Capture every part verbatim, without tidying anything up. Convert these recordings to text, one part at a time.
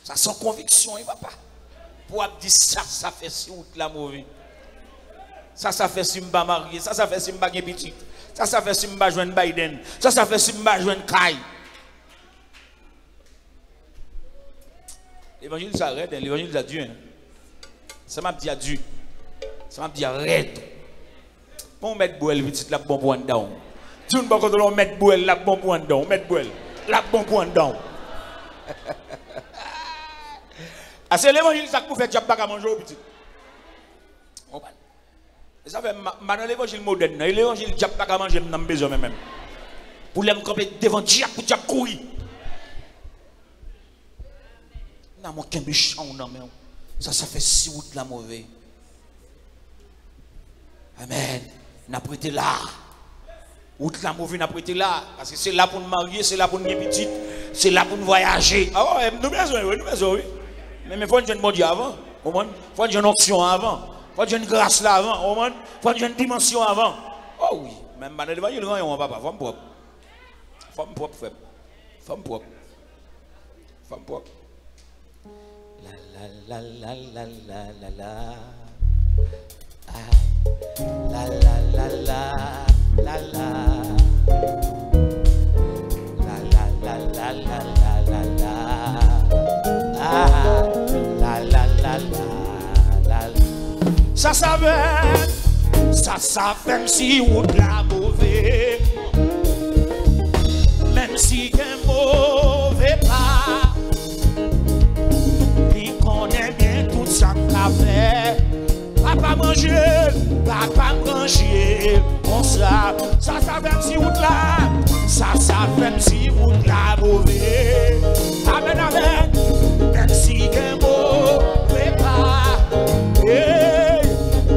Sa se yon konviksyon, wi, papa. Pou w ap di, sa, sa fè si wout la move. Sa, sa fè si m pa marye. Sa, sa fè si m pa gen pitit. Sa, sa fè si m pa jwenn Biden. Sa, sa fè si m pa jwenn kay. Levanjil sa rèd, hein? Levanjil sa di, hein? Sa m ap di a di. Sa m ap di a rèd. Bon, w mèt bwè l, pitit, l ap bon pou anndan w. Di yon bò kote w, w mèt bwè l, l ap bon pou anndan w. W mèt bwè l, l ap bon pou anndan w. A se levanjil sa k pou fè dyab pa ka manje w, pitit. Konprann? E sa fè m, m pa nan levanjil modèn nan. E levanjil dyab pa ka manje m nan m bezwen menm, menm. Pou lè m kanpe devan dyab, pou dyab kouri. Nan mwen kenbe chan w nan men w. Sa, sa fè si wout la move. Amèn. N ap rete la. Wout la move, n ap rete la. Paske se la pou n marye, se la pou n gen pitit, se la pou n vwayaje. A, wi, nou bezwen, wi, nou bezwen, wi. Men, men fò n jwenn Bondye avan. Konprann? Fò n jwenn onksyon an avan. Fò n jwenn gras la avan. Konprann? Fò n jwenn dimansyon an avan. O wi. Men m pa nan levanjil ranyon an, papa. Fò m pwòp. Fò m pwòp, frè m. Fò m pwòp. Fò m pwòp. La, la, la. Ah. La, la, la, la, la, la. La, la, la, la, la, la, la, la. Ah. La, la, la, la, la, la. Sa, sa fè, sa, sa fè m si wout la move. Menm si gen move pa, li konnen byen tout sa m ka fè. Papa m ranje, papa m ranje konsa. Sa, sa fè m si wout la, sa, sa fè m si wout la move. Amèn, amèn. Menm si gen move pa, ey,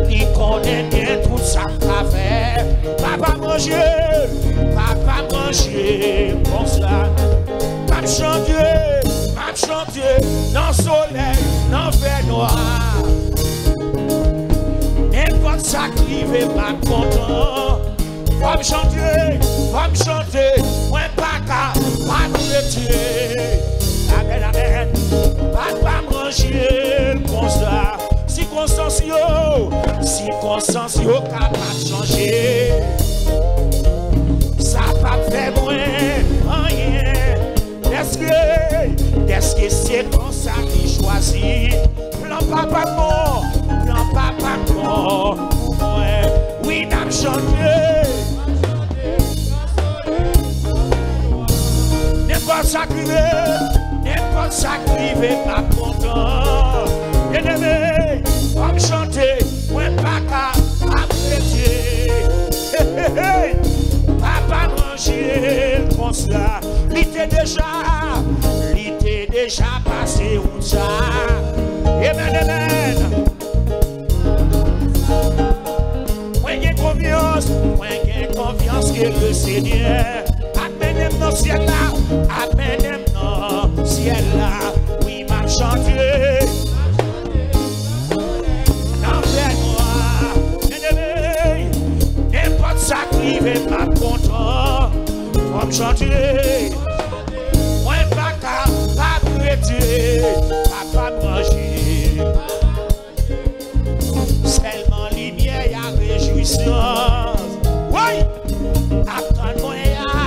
li konnen byen tout sa m ka fè. Papa m ranje, papa m ranje konsa. M ap chante, m ap chante nan solèy, nan fènwa. Nenpòt sa k rive, m ap kontan. Fò m chante, fò m chante, mwen pa ka pa rete. Amèn, amèn. Papa m ranje l konsa. Sikonstans yo, sikonstans yo kapab chanje. Sa p ap fè mwen anyen. Dèske, dèske se konsa li chwazi. Plan papa m bon, plan papa m bon pou mwen. Wi, n ap chante. Nenpòt sa k rive, nenpòt sa k rive, m ap kontan. Byeneme, fò m chante, mwen pa ka ap rete. Hey, hey, hey. Papa m ranje l konsa. Li te deja, li te deja pase wout sa. Amen, amen. Mwen gen konfyans, mwen gen konfyans ke Lesenyè ap mennen m nan syèl la, ap mennen m nan syèl la. Wi, m ap chante nan fènwa. Byeneme, nenpòt sa k rive, m ap kontan. Fò m chante. Mwen pa ka pa rete, papa m ranje. Sèlman limyè a rejwisans. Woy! Ap tann mwen a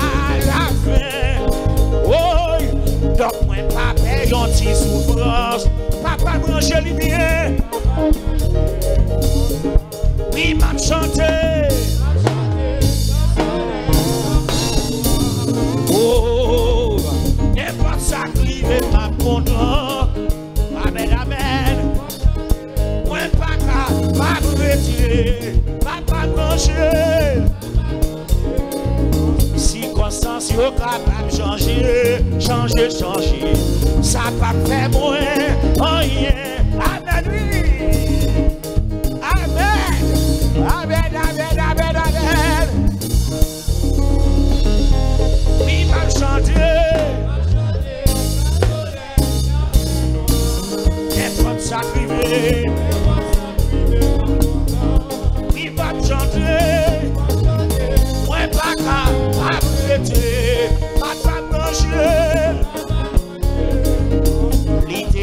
lafen. Woy! Donk mwen pa pè yon ti soufrans. Papa m ranje li byen. Wi, m ap chante. Oh, nenpòt sa k rive, m ap kontan. Amèn, amèn. Mwen pa ka pa rete, papa m ranje. Sikonstans yo kapab chanje, chanje, chanje. Sa p ap fè mwen anyen. Amèn, wi. Amèn. Amèn, amèn, amèn, amèn. Wi, m ap chante. Nenpòt sa k rive. Wi, m ap chante. Mwen pa ka ap rete. Papa m ranje. Li te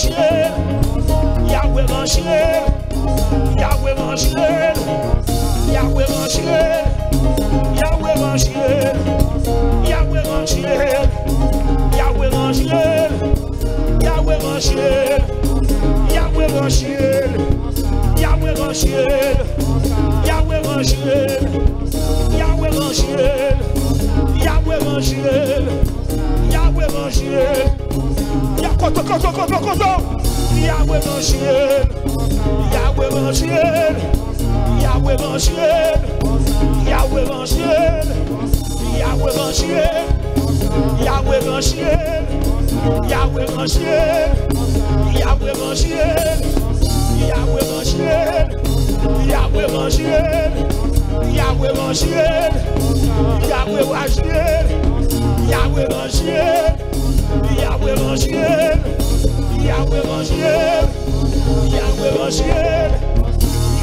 Yahweh ranjel, Yahweh ranjel, Yahweh ranjel, Yahweh ranjel, Yahweh ranjel, Yahweh ranjel, Yahweh ranjel, Yahweh ranjel, Yahweh ranjel, Yahweh ranjel, Yahweh ranjel, Yahweh ranjel, Yahweh ranjel, Yahweh ranjel. Ya koto, koto, koto, koto. Yahweh ranjel, Yahweh ranjel, Yahweh ranjel, Yahweh ranjel, Yahweh ranjel, Yahweh ranjel, Yahweh ranjel, Yahweh ranjel, Yahweh ranjel, Yahweh ranjel, Yahweh ranjel, Yahweh ranjel, Yahweh ranjel, Yahweh ranjel, Yahweh ranjel, Yahweh ranjel,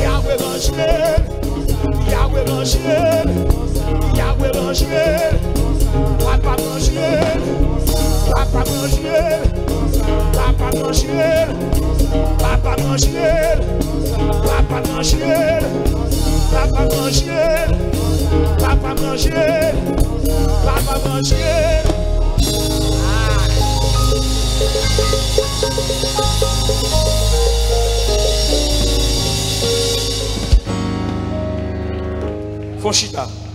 Yahweh ranjel, Yahweh ranjel, Yahweh ranjel, Papa m ranjel, Papa m ranjel, Papa m ranjel, Papa m ranjel, Papa m ranjel, Papa m ranjel, Papa m ranjel, Papa m ranjel. Fò chita.